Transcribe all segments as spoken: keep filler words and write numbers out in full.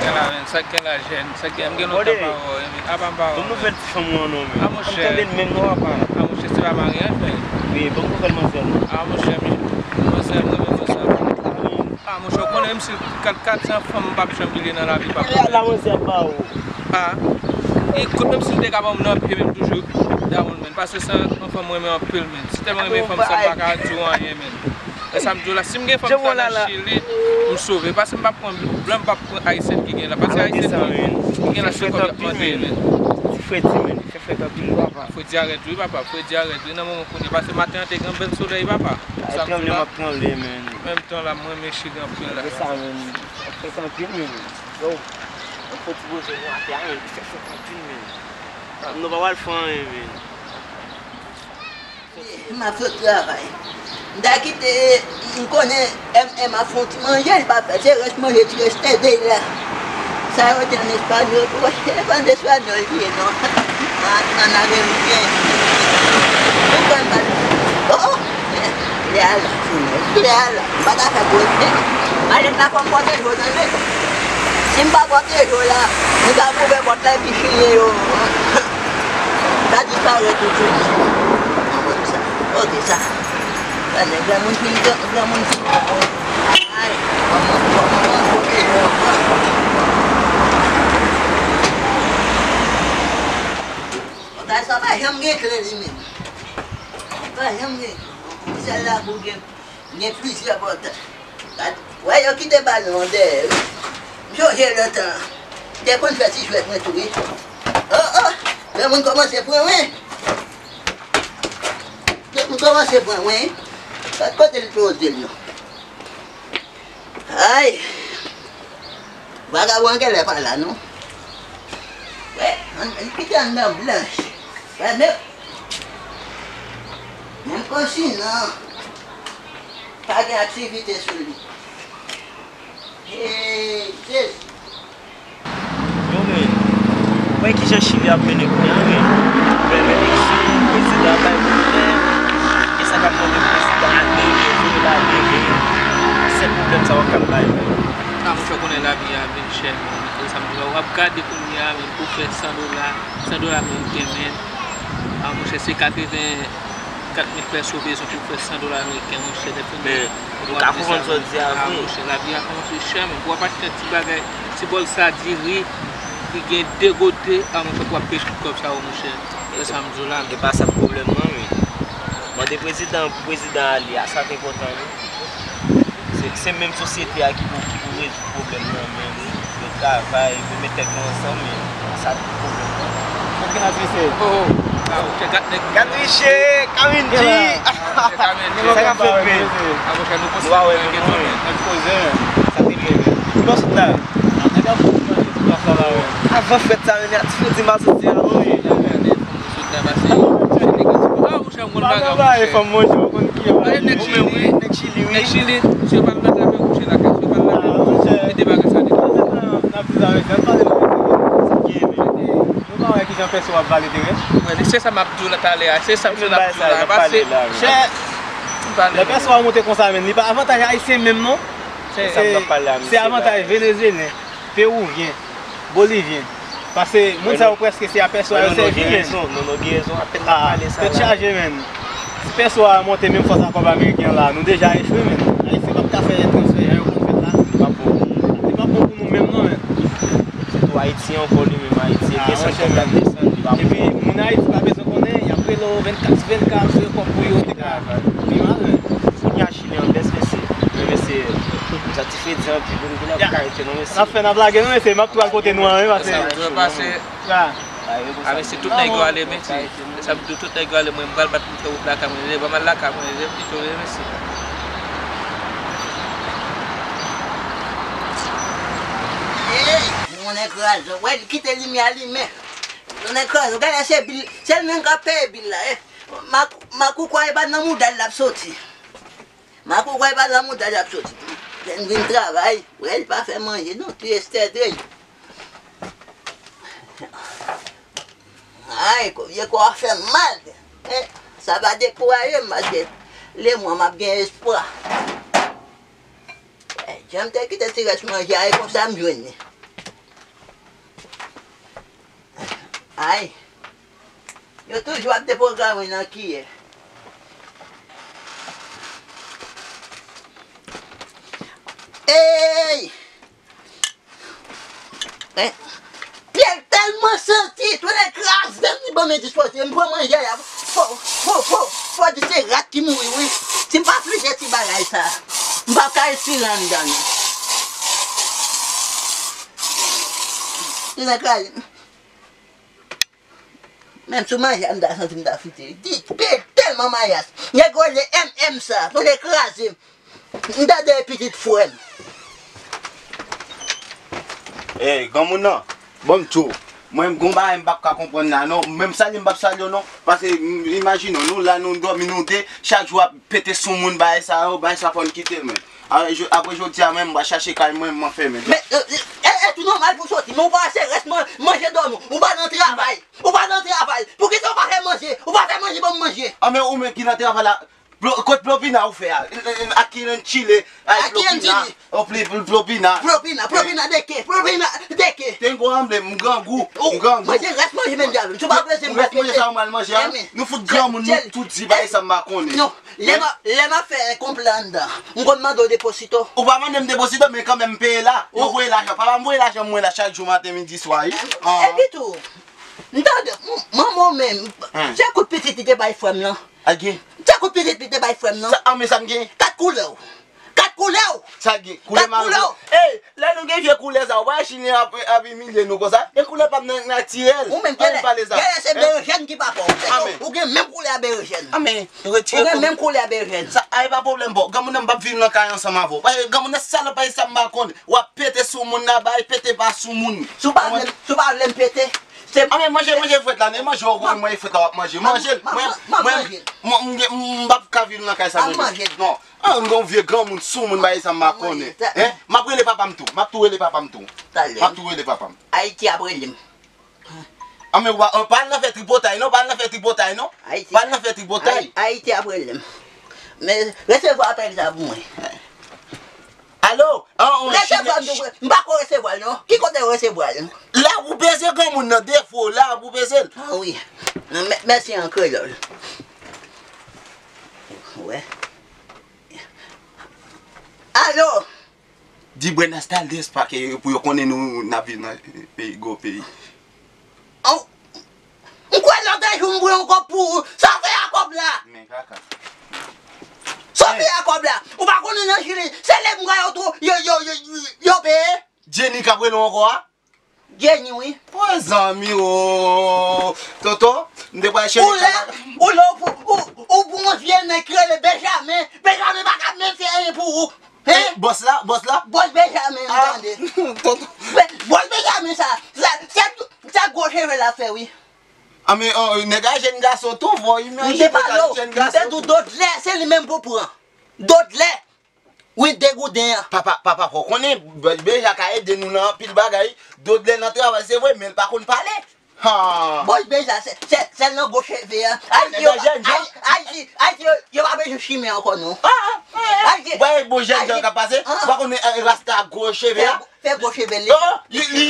Sa k gen la, men, sa k gen la, jèn, sa k gen, m gen lontan pa wè w, men, apa m pa wè w, men. Ban m nouvèl ti fanm ou an non, men. A, monchè. M tande l menm non, apa. A, monchè, se pa maryaj, men. Wi, ban m nouvèl manzèl non. A, monchè, mi-, manzèl, mwen menm, manzèl. A, monchè, ou konnen, menm si l kat, kat san fanm, m p ap janm bliye nan lavi, papa. Kounye a la, manzèl ba ou. A, e, kote, menm si l te ka ban m nan pye, men m toujou damou l, men. Paske se yon fanm mwen renmen anpil, men. Si tèlman renmen fanm sa, m pa ka di w anyen, men. E sa m di w la, si m gen fanm sa nan Chili, m sove. Paske m p ap pran blan, m p ap pran ayisyèn ki gen la. Paske ayisyèn ki gen la, se kòb y ap mande, men. Ti fredi, men. Fè frèt anpil, papa. Fredi a rèd, wi, papa. Fredi a rèd, wi, nan moman kounye a. Paske maten an te gen bèl solèy, papa. Sa m di w la. M ap tranble, men. Menm tan la, mwen renmen Chili anpil la. Se sa, men. Fè frèt anpil, men. Yo, nou fò ti boze nou atè a, men. Fè frèt anpil, men. Nou pa pral fè anyen, men. M ap sot travay. M ta kite, m konnen M M ap fè yon ti manje, li pa fè, se rès manje ti reste de la. Sa yo di an espanyòl, wi, se pa an espanyòl li ye, non. An, an ameriken. Ou konn pa, oh, oh, le a la, le a la. M pa ta fè koze. Malèt la fò m pòte yo, tande. Si m pa pòte yo la, m ka ouvè pòt la epi fiye yo. Sa disparèt tou, tou. Mwen sa. Ok, sa. Sa nèg granmoun fin, gran-, granmoun fin. Ay, kòman, kòman, kòman, kote yo ankò? Bagay sa pa janm gen kle li menm. Pa janm gen kle. Sèl la pou gen, gen plizyè pòtay. Gad, wè, yo kite balon an dèyè, wi. M sonje lè tan an. M te konn fè ti jwèt mwen tou, wi. Oh, oh! Granmoun kòmanse pran mwen. Granmoun kòmanse pran mwen. Gad kote l poze l yo. Ay! Vagabon an genlè pa la, non. Wè, an, an kite anndan blanch. Wè, men, menm konsi, non. Pa gen aktivite sou li. Hey, Jezi. Yo, men, wè kijan Chili ap mennen kounye a, men. Bèl eleksyon, prezidan bay pwoblèm. E sa k ap mande prezidan ale, men voye l ale, men. Sèl pwoblèm sa w ap ka bay, men. A, monchè, konnen lavi a vin chè, men. E sa m di w la, w ap gade kounye a, men, pou fè san dola, san dola ameriken, men. A, monchè, se katreven kat mil pèso bezwen pou fè san dola ameriken, monchè, lè fini. Men, ou ka konprann sa w di a, wi. A, monchè, lavi a kòmanse chè, men pou w ap achte ti bagay, ti bòl sa diri ki gen de gote, a, monchè, pou w ap peye tout kòb sa yo, monchè. Se sa m di w la. E pa sa k pwoblèm nan, men. Mande prezidan, pou prezidan ale, a sa k enpòtan, wi. Se, se menm sosyete a ki pou, ki pou rezoud pwoblèm nan, men yo travay, yo met tèt yo ansanm, men sa ki pwoblèm nan. Sa k gen la, mesye? Oh, oh. Ah, monchè, gad nèg. Gad mesye, Kamindji. Sa k ap fèt, men? Ah, monchè, nou pa wè, men. Nèg koze, men. Sa te byen, men. Ki bò sot la? Nèg ap fè tout plas la, la, men. Avan fèt sa, men, a ti fredi m a soti a, wi. Sot la pase, se negatif. Ah, monchè, m konn bagay, monchè. Nèg Chili, nèg Chili, wi. Nèg Chili, si yo pa nan afè kouche lakay, si yo pa nan afè kouche, mete bagay sa devan. N ap viv avèk sa, n ap pale de teren. Nou pa wè kijan pèso ap vale teren. Wè, se sa m ap di w la talè a, se sa m di w la. Pase, lè pèso a monte konsa, men, li pa avantaj ayisyen menm, non. Se avantaj venezyelyen. Pewouvyen, bolivyen. Paske moun sa yo prèske se a pèso a yo sèvi, men. Non, non, gen rezon, apèn n ap pale sa la. Tèt chaje, men. Si pèso a monte menm fòs a kòb ameriken an la, nou deja echwe, men. Ayisyen p ap ka fè transfè jan yo konn fèt la. Li p ap bon. Li p ap bon pou nou menm, non, men. Sitou Ayiti ankò, li menm, Ayiti, e desann kòb la desann, li p ap bon. Epi, moun Ayiti pa bezwen konnen, y ap rele w vennkat sou vennkat, se kòb pou yo te ka pi mal, men. Kounye a, Chili an bès, mesye. Men, mesye, sa ti fredi anpil, wi, nou vin ap karete, non, mesye. N ap fè, n ap lage, non, mesye, m ap tou al kote nou an, wi, pase. Sa m dwe pase. A, mesye, tout nèg yo ale, mesye. Sa m di w, tout nèg yo ale, mwen, m pral bat pou m fè wout lakay mwen, rele, ban m al lakay mwen, rele, pito, rele, mesye. Ey, tonnè kraze, wè, li kite limyè a limen. Tonnè kraze, gade se bil, se li menm k ap peye bil la, e. Mak-, makoukwa e pa nan mouda l l ap soti. Makoukwa e pa nan mouda l ap soti. Lè n vin travay, wè, li pa fè manje, non, ti estèdre. Ay, ko-, vye kò a fè m mal. Eh, sa pa dekouraje m, paske lemwa m ap gen espwa. Eh, jan m te kite ti rès manje a, e konsa m jwenn li. Ay! Yo toujou ap deprograme nan kiyè. Ey! Pyè tèlman santi, tounen kraze m, li ban m endispoze, m pran manje a. Fò, fò, fò, fò di se rat ki mouri, wi. Si m pa flite ti bagay sa, m p ap ka respire anndan li. Tounen kraze. Menm sou manje a, m ta santi m ta flite. Di, pyè tèlman mayas. Nèg rele M M sa, tounen kraze m. M tande pitit frè m. Ey, granmoun nan, bon m di w, mwen m gon bagay m p ap ka konprann la non. Menm salye m p ap salye w non. Paske, m, imajine w, nou la, nou dòmi, nou de, chak jou ap pete sou moun, bagay sa yo, bagay sa fò n kite l, men. Apre, jo-, apre jodi a menm, m pral chache kay mwen, m anfèmen. Men, e, e, e, e tou nòmal pou w soti, men ou pa wè se rès man-, manje dòmi, ou pa nan travay, ou pa nan travay, poukisa ou pa fè manje, ou pa fè manje ban m manje? A, men ou menm ki nan travay la, Plo-, kot Plopina ou fè a? Ak ki Chile? Ay, Plopina. Ou pli, pli, Plopina. Plopina, Plopina de ke? Plopina de ke? Te gwo anble, m grangou, m grangou. Manje rès manje menm djab. Si w pa bezwen m manje sa ou mal manje a. Nou fout granmoun, nou tout di bagay sa m pa konnen. Non, lè m ap, lè m ap fè konplan anndan, m konn mande w deposito. Ou pa mande m deposito, men kanmenm m peye la. Ou voye lajan. Papa m voye lajan mwen la chak jou maten, midi, swa, wi. Epi tou, m tande, m, manman w menm, se kout pitit li te bay frè m lan. A gen. Sa kout pitit li te bay frè m nan. Sa, anmwe sa m gen. Kat koulè w. Kat koulè w. Sa gen. Koulè mawon. Kat koulè w. Ey, lè nou gen vye koulè sa, w pa wè chilyen ap, ap imilye nou konsa? E koulè pa m nan natirèl. Ou menm genlè, genlè se berejèn ki pa fè w. Ou gen menm koulè a berejèn. Anmwe, retire. Ou gen menm koulè a berejèn. Sa, a, e pa pwoblèm, bò. Granmoun nan m p ap viv nan kay ansanm avè w. Paske granmoun nan salòp bagay sa m pa konn. W ap pete sou moun nan, bay pete pa sou moun. Si w pa vle, si w pa vle m pete, se. Anmwe, manje, manje frèt la, men manje w konn manje frèt la w ap manje. Manje l, mwen, mwen, mwen, m p ap ka viv nan kay sa mwen menm. Non. An, m gon vye granmoun sou moun bagay sa m pa konnen. Hein? M ap rele papa m tou. M ap tou rele papa m tou. M ap tou rele papa m. Ayiti ap rele m. Anmwe, w pa, pa al nan fè tripotay non, pa al nan fè tripotay non. Pa al nan fè tripotay. Ayiti ap rele m. Men resevwa apèl sa pou mwen. Alo? An, an, resevwa m tou, m pa ko resevwa l non. Ki kote yo resevwa l? La pou peze granmoun nan, defo, la pou peze l. A wi. Mè-, mèsi an kreyòl. Wè. Alo? Di Buenas tardes, paske pou yo konnen nou n ap viv nan peyi, gwo peyi. An, m kwè lòt jou m pran yon kòb pou ou. Sa w fè a kòb la? Men kaka. Sa w fè a kòb la? Ou pa konnen nan Chili, se lè m pran yo tou, yo, yo, yo, yo, yo peye? Jenny k ap rele w ankò a? Jenny, wi. Wè zanmi, o. Tonton, m te pral chèche. Ou lè, ou lè, ou, ou, ou pou yon vye nèg ki rele Benjamin. Benjamin pa ka menm fè anyen pou ou. Hein? Bòs la, bòs la? Bòs Benjamin, m tande. Tonton. Bòs Benjamin sa, sa, se, se gwo cheve l ap fè, wi. A, men, o, nèg a jèn gason tou, vò, imajine w, jèn gason. M te pale w, m te di w Dodlè, se li menm pou pran. Dodlè. Wi, degouden an. Papa, papa, fò w konnen, Bèja ka ede nou nan anpil bagay. Dodlè nan travay, se vre, men l pa konn pale. Ha! Bòs Bèja, se, se, se nan gwo cheve an. Ayiti, yo, Ayiti, Ayiti, yo, yo pa bezwen chimè ankò, non. Ayiti, bò, bon, jèn jan k ap pase, ou pa konnen, eh, rasta gwo cheve a? Fè gwo cheve li. Non, li, li,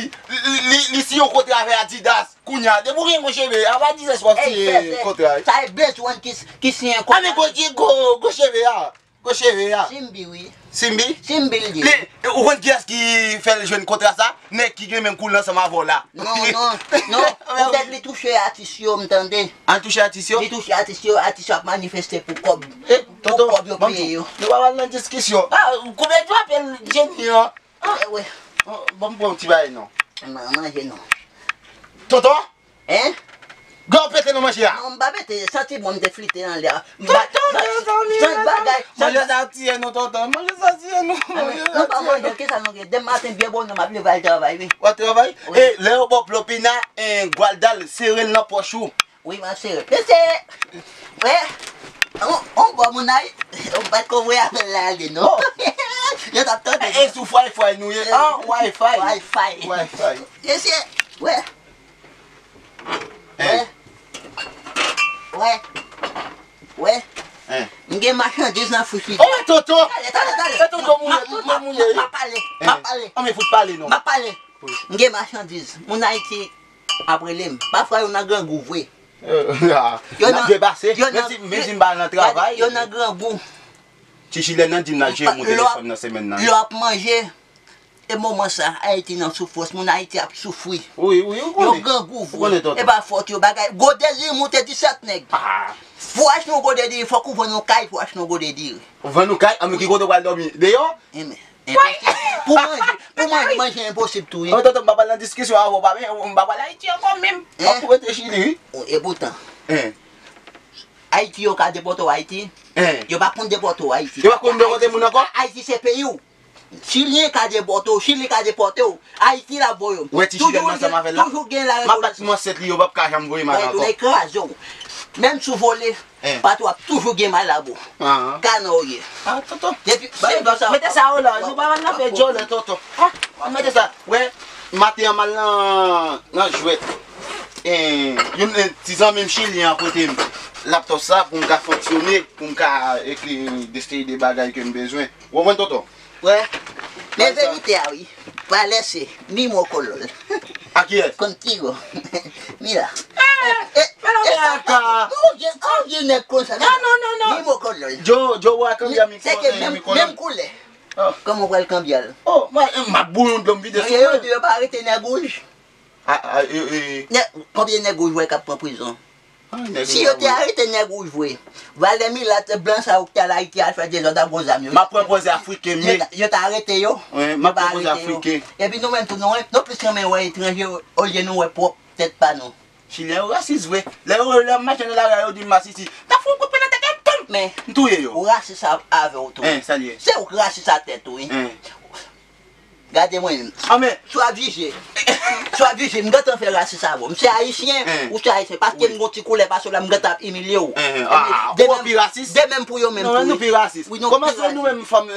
li, li, li siyen yon kontra avè Adidas. Kounya, depi w gen gwo cheve, a pa Adidas w ap siyen kontra. Sa e Blaze One ki, ki siyen kontra. A, men gwo, gwo, gwo cheve a. Gwo cheve a. Simbi, wi. Simbi? Simbi l ye. Li, ou konn kiyès ki fè l jwenn kontra sa? Nèg ki gen menm koulè ansanm avè w la. Non, non, non. Poutèt li touche atis yo, m tande. A, l touche atis yo? Li touche atis yo, atis yo ap manifeste pou kòb. Pou kòb yo peye yo. Nou pa pral nan diskisyon. A, konbyen w apèl Jenny an? A, wi. Ban m pran yon ti bagay non. M pa manje non. Tonton? Hein? Gò w pete nan manje a. Non, m pa pete, santi bon m te flite anlè a. Tonton, mezanmi, mezanmi. Manje sa ap tiye nou, tonton. Manje sa ap tiye nou. Manje sa ap tiye nou. Nou pa manje, kisa nou gen? Demen maten, byen bonè, m ap leve al travay, wi. W ap travay? Wi. E, lè yo ba w Plopina, en, Gwaldal, sere l nan pòch ou. Wi, m ap sere. Mesye, wè, on, on bon moun ay, ou pa t ko voye apèl la ale, non. Yo t ap tande. E, e sou Wi-Fi nou ye? An, Wi-Fi. Wi-Fi. Wi-Fi. Mesye, wè. Wè. Wè. Wè. M gen machandiz nan friji. O, tonton! Tande, tande, tande. E, tonton, mouye, tonton, mouye. M ap pale, m ap pale. An, men fout pale, non. M ap pale. M gen machandiz. Moun Ayiti, ap rele m. Pafwa yo nan grangou vre. Yo nan, yo nan, men si, men si m pa nan travay. Yo nan grangou. Ti chilèn nan di m l al jere m yon telefòn nan semèn nan. Lè w ap manje, e moman sa, Ayiti nan soufrans, moun Ayiti ap soufri. Wi, wi, ou konnen. Yo grangou vre. Ou konnen, tonton. E pa fòt yo bagay. Gwo deli moute disèt nèg. Ah. Fwach nou gwo deli, fòk ou vann yon kay, fwach nou gwo deli. Ou vann yon kay, anben ki kote w pral dòmi? Deyò? Enben. Enposib. Pou manje, pou manje, manje enposib tou, wi. Oh, tonton, m pa pral nan diskisyon avè w, pa, m pa pral Ayiti ankò menm. M ap rete Chili, wi. E poutan. Ayiti, yo ka depòte w Ayiti. Yo pa konn depòte w Ayiti. Yo pa konn depòte moun ankò? Ayiti se peyi w. Chilyen ka depòte w, Chili ka depòte w. Ayiti la voye w. Ou wè ti chilèn nan ansanm avè l la? Toujou gen la. M ap bat m ansent li, yo p ap ka janm voye m al ankò. Yo tounen kraze w. Menm si w vole, patwon ap toujou gen malabo. Kana w ye. Ah, tonton. Depi, mete sa yo la, nou pa nan fè djòlè, tonton. Ah, mete sa. Wè, maten an m al nan, nan jwèt. Youn, ti zanmi m chilyen an pote m laptòp sa pou m ka fonksyone, pou m ka ekri, desteye de bagay ke m bezwen. Ou konprann, tonton? Wè, men verite a wi. Valè se mi mo kolol. A kiyès? Contigo. Mira. Eh, eh, eh, sa pa bon. Ou vye, ou vye nèg konsa. Non, non, non, non. Mi mo kolol. Joe, Joe, wè kanbya mi kolol. Se ke menm, menm koulè. Kòman w pral kanbya l? Oh, mwen, m ap bouyon dlo m vide sou mwen. Yo di yo pa rete nèg wouj. Konbyen nèg wouj w wè k ap pran prizon? Si yo te arete nèg wouj vre, valè milat blan sa yo ki t al Ayiti al fè dezòd ak gwo zam yo. M ap pran pòz afriken m ye. Yo t arete yo. Wi, m ap pran pòz afriken. Epi nou menm tou, nou, nou plis renmen wè etranje olye nou wè pwòp tèt pa nou. Chilyen yo rasis vre. Lè yo, lè m mache nan lari a, yo di m masisi. T ap fè yon kout pwen nan tèt yo, pam! Men, m touye yo. Ou rasis avè w tou. Hein, sa l ye? Se ou k rasis a tèt ou, wi. Gade mwen menm. Anben. Si w ap jije, si w ap jije, m gentan fè rasis avè w. M se ayisyen, ou se ayisyen. Paske m gon ti koulè pase w la, m gentan ap imilye w. Ah, ou pi rasis? De menm pou yo menm tou. Non, nou pi rasis. Wi, nou pi rasis. Kòman se nou menm fanm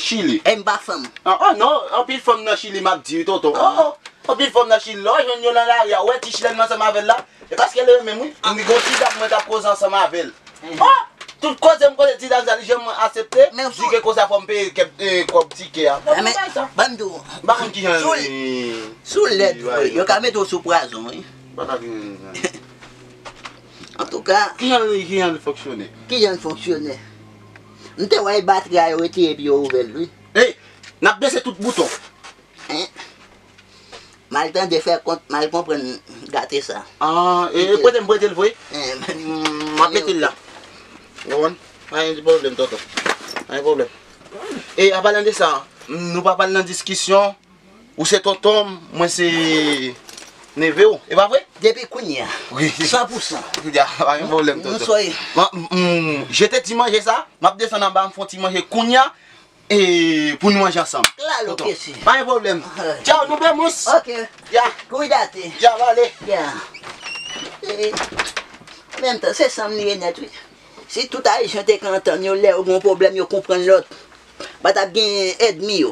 Chili? E m pa fanm. Ah, ah, non, anpil fanm nan Chili, m ap di, tonton. Oh, oh. Anpil fanm nan Chili, lè w jwenn yo nan lari a, ou wè ti chilèn m ansanm avè l la? E paske l renmen m, wi. M gon ti dam mwen t ap koze ansanm avè l. Oh! Tout koze m koze ti dam sa, li janm aksepte. Di ke konsa fò m peye kèk, eh, kòb tikè a. Ban m di w. M pa konn kijan li. Si w lèd vre, yo ka mete w sou pwazon, wi. Antouka. Kijan li, kijan li fonksyone? Kijan l fonksyone? M te wè batri a yo retire epi yo ouvè l, wi. Hey! N ap bese tout bouton. M al tande fè kont, m al konprann gate sa. Ah, e, e prete m prete l vre? M ap mete l la. Ou konprann? Pa gen pwoblèm, tonton. Pa gen pwoblèm. E, an palan de sa, nou pa pral nan diskisyon. Ou se tonton m, mwen se neve w. E pa vre? Depi kounye a. Wi. San pou san. Kounye a, pa gen pwoblèm, tonton. M, m, jete ti manje sa, m ap desann anba, m fè yon ti manje kounye a. E pou nou manje ansanm. Klalo ke si. Pa gen pwoblèm. Tchaw, nou bemous. Ok. Ya. Kuidate. Ya, vale. Ya. E, menm tan, se sanm li ye nèt, wi. Si tout Ayisyen te ka antann yo, lè yo gen yon pwoblèm, yo konprann lòt. Pa t ap gen ènmi yo.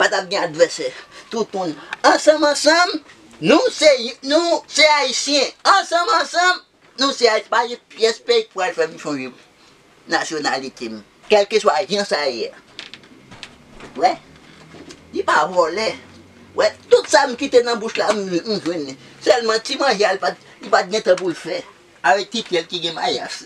Pa t ap gen advèsè. Tout moun ansanm, ansanm, nou se, nou se Ayisyen. Ansanm, ansanm, nou se Ayisyen. Pa gen pyès peyi k pral fè m chanje nasyonalite m. Kèlkeswa jan sa ye a. Wè, li pa vòlè. Wè, tout sa m kite nan bouch la, m, m jwenn li. Sèlman ti manje a, li pa t, li pa t gen tan pou l fè. Avèk ti pyè l ki gen mayas.